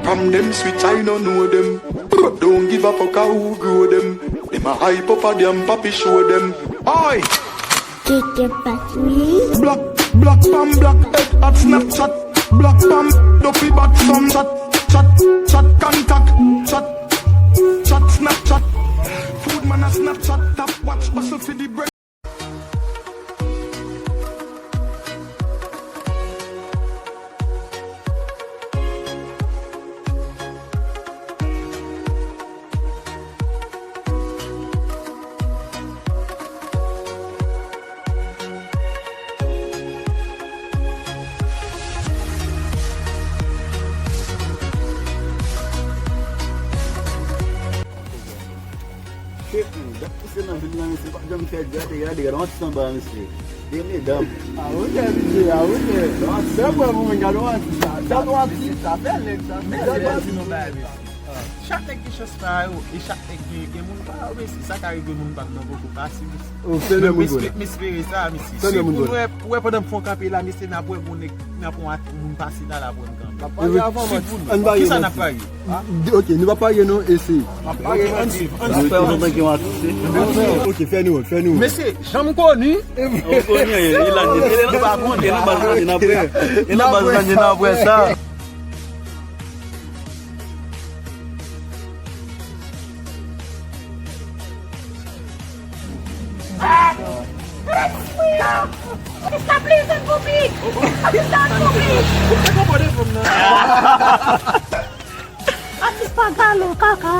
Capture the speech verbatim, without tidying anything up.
From dem switch, I no know dem. Don't give a fuck how who grow dem. Dem a hype up a damn papi show dem. Oi! Get your back me. Black, black pam black, head at Snapchat. Black pam, dopey back some chat, chat, chat contact, chat, chat Snapchat. Food man a Snapchat, tap watch hustle fi di bread. Chef, dat ki se nan vil la, mesye, pa janm fè gade, gade, gade, yon ti anba, mesye. De medam. A, oke, mesye, a, oke. Yon ti anba, moun, gade, yon ti sa. Sa, yon ti sa, bèl nèg, sa, bèl nèg. Gade, yon ti non, bagay, mesye. Chak nèg gen chans pa yo, e chak nèg gen, gen moun pa yo, mesye. Sa ka rive moun pa m nan poko pase, mesye. Oh, fè de moun respect, m espere sa, mesye. Si moun wè, wè pandan m fè yon kanpe la, mesye, n ap wè gon nèg, n ap wè yon moun pase la, l ap wè m kanpe. N ap parye avan, man. Kisa n ap parye? Ok, nou pa parye non, e se. N ap parye, ann swiv, ann swiv. Fè yon nèg yon atouche. Ok, fè nou, fè nou. Mesye, jan m koni. Ou koni, e la, e la, nou pa konnen, e nan baz la, e nan apre. E nan baz la, e nan apre sa. Atis pa galo, kaka.